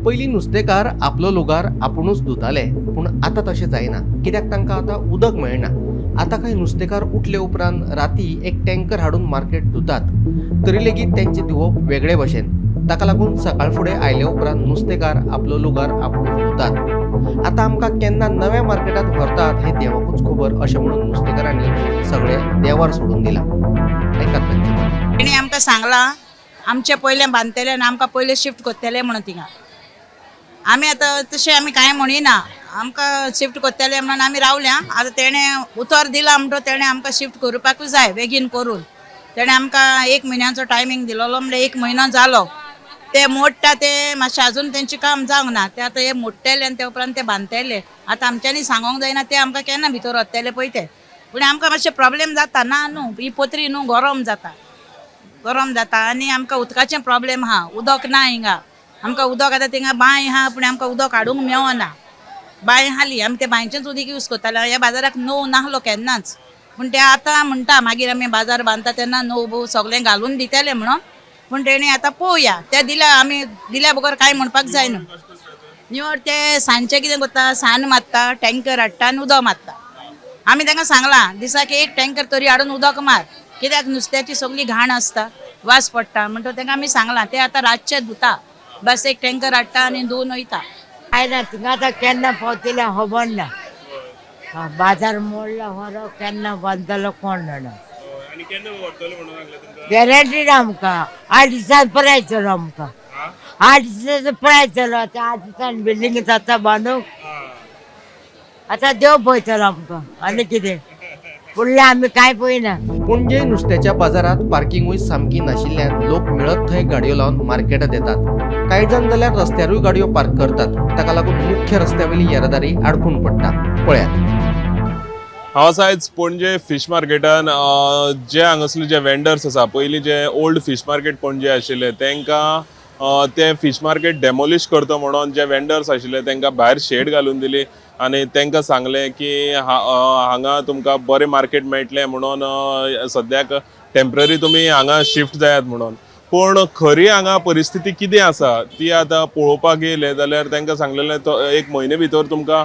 पयलीं नुस्तेकार आपलो लुगार आपुणूच धुताले, पूण आतां तशें जायना, कित्याक तांकां आतां उदक मेळना. आतां कांय नुस्तेकार उठले उपरांत राती एक टँकर हाडून मार्केट धुतात, तरी लेगीत तेंचें धुवप वेगळे भशेन. ताका लागून सकाळ फुडें आयले उपरांत नुस्तेकार आपलो लुगार आपुणूच धुतात. आतां आमकां केन्ना नव्या मार्केटांत व्हरतात हें देवाकूच खबर, अशें म्हणून नुस्तेकारांनी सगळें देवार सोडून दिलां. आयकात तांचें. तेणी आमकां सांगलां, आमचें पयलें बांदतले आनी आमकां पयलें शिफ्ट करतले म्हणून थिंगा. आमी आतां तशें आमी कांय म्हणिना, आमकां शिफ्ट करतले म्हणून आमी रावल्या. आतां तेणें उतर दिलां म्हणटो तेणें आमकां शिफ्ट करपाकूच जाय बेगीन करून. तेणें आमकां एक म्हयन्याचो टायमींग दिलोलो, म्हणल्यार एक म्हयनो जालो. ते मोडटा ते मातशें अजून तेंचें काम जावंक ना. ते आतां हे मोडटले आनी ते उपरांत ते बांदतले. आतां आमच्यांनी सांगोंक जायना ते आमकां केन्ना भितर वतले पळय ते. पूण आमकां मातशें प्रॉब्लेम जाता ना न्हू, ही पत्री न्हू गरम जाता, गरम जाता आनी आमकां उदकाचें प्रॉब्लेम आहा. उदक ना हिंगा आमकां. उदक आतां थिंगा बांय आहा, पूण आमकां उदक हाडूंक मेवना. बांय हाली आमी ते बांयचेंच उदीक यूज करताले. ह्या बाजाराक नोव नाहलो केन्नाच, पूण ते आतां म्हणटा मागीर आमी बाजार बांदता तेन्ना नोव बोव सगळें घालून दितले म्हणून. पूण तेणी आतां पळोवया, ते दिल्या आमी दिल्या बगर कांय म्हणपाक जायना. निवळ ते सांजचे कितें करता, सान मारता, टँकर हाडटा आनी उदक मारता. आमी तांकां सांगलां दिसाक एक टँकर तरी हाडून उदक मार, कित्याक नुस्त्याची सगळी घाण आसता, वास पडटा म्हणटो तांकां आमी सांगलां. ते आतां रातचे धुता, बस एक टँकर हाडटा आनी धुवून वयता. काय ना, थिंगा आतां केन्ना पावतले खबर ना. हा, बाजार मोडला खरो, केन्ना बांदतलो कोण जाणा. आनी केन्ना व्हरतले म्हणून सांगलें तुमकां? गॅरंटी ना आमकां. 8 दिसान पुराय चलो आमकां, 8 दिसांचो पुराय चलो. आतां 8 दिसान बिल्डींग जाता बांदूंक. आतां देव पळयतलो आमकां, आनी कितें फुडलें आमी कांय पळयना. पणजे नुस्त्याच्या बाजारात पार्किंगूय सामकी नाशिल्ल्यान लोक मेळत थंय गाडयो लावन मार्केटात येतात. कांय जाण जाल्यार रस्त्यारूय गाडयो पार्क करतात. ताका लागून मुख्य रस्त्यावेली येरादारी आडखून पडटा. पळयात. हांव आसा आयज पणजे फीश मार्केटान. जे हांगासरले जे वेंडर्स आसा, पयलीं जे ओल्ड फीश मार्केट पणजे आशिल्ले, तांकां ते फीश मार्केट डेमोलिश करता म्हणून जे वेंडर्स आशिल्ले तांकां भायर शेड घालून दिली आनी तांकां सांगलें की हांगा तुमकां बरें मार्केट मेळटलें म्हणून सद्याक टेंपररी तुमी हांगा शिफ्ट जायात म्हणून. पूण खरी हांगा परिस्थिती कितें आसा ती आतां पळोवपाक येयले जाल्यार तांकां सांगलेलें तो एक म्हयने भितर तुमकां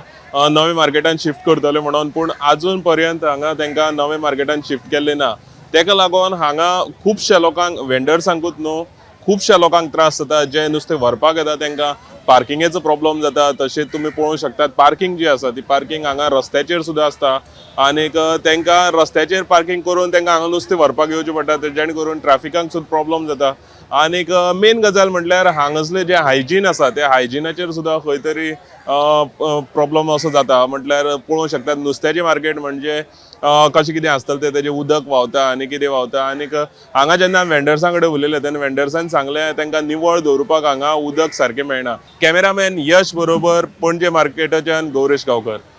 नवे मार्केटान शिफ्ट करतले म्हणून, पूण आजून पर्यंत हांगा तांकां नवे मार्केटान शिफ्ट केल्लें ना. ताका लागून हांगा खुबश्या लोकांक, वेंडर्सांकूच न्हू, खुबश्या लोकांक त्रास जाता. जे नुस्तें व्हरपाक येता तांकां पार्किंगेचो प्रॉब्लम जाता. तशेंच तुमी पळोवंक शकतात, पार्किंग जी आसा ती पार्किंग हांगा रस्त्याचेर सुद्दां आसता आनीक तांकां रस्त्याचेर पार्किंग करून तांकां हांगा नुस्तें व्हरपाक येवचें पडटा, जेणे करून ट्राफिकांक सुद्दां प्रॉब्लम जाता. आनीक मेन गजाल म्हटल्यार हांगासले जे हायजीन आसा ते हायजिनाचेर सुद्दां खंय तरी प्रॉब्लम असो जाता. म्हटल्यार पळोवंक शकतात, नुस्त्याचें मार्केट म्हणजे कशें कितें आसतलें तें, तेजें उदक व्हांवता आनी कितें व्हांवता. आनीक हांगा जेन्ना वेंडर्सां कडेन उलयलें तेन्ना वेंडर्सान सांगलें तांकां निवळ दवरुपाक हांगा उदक सारकें मेळना. कॅमेरामॅन यश बरोबर पणजे मार्केटाच्यान गौरेश गांवकर.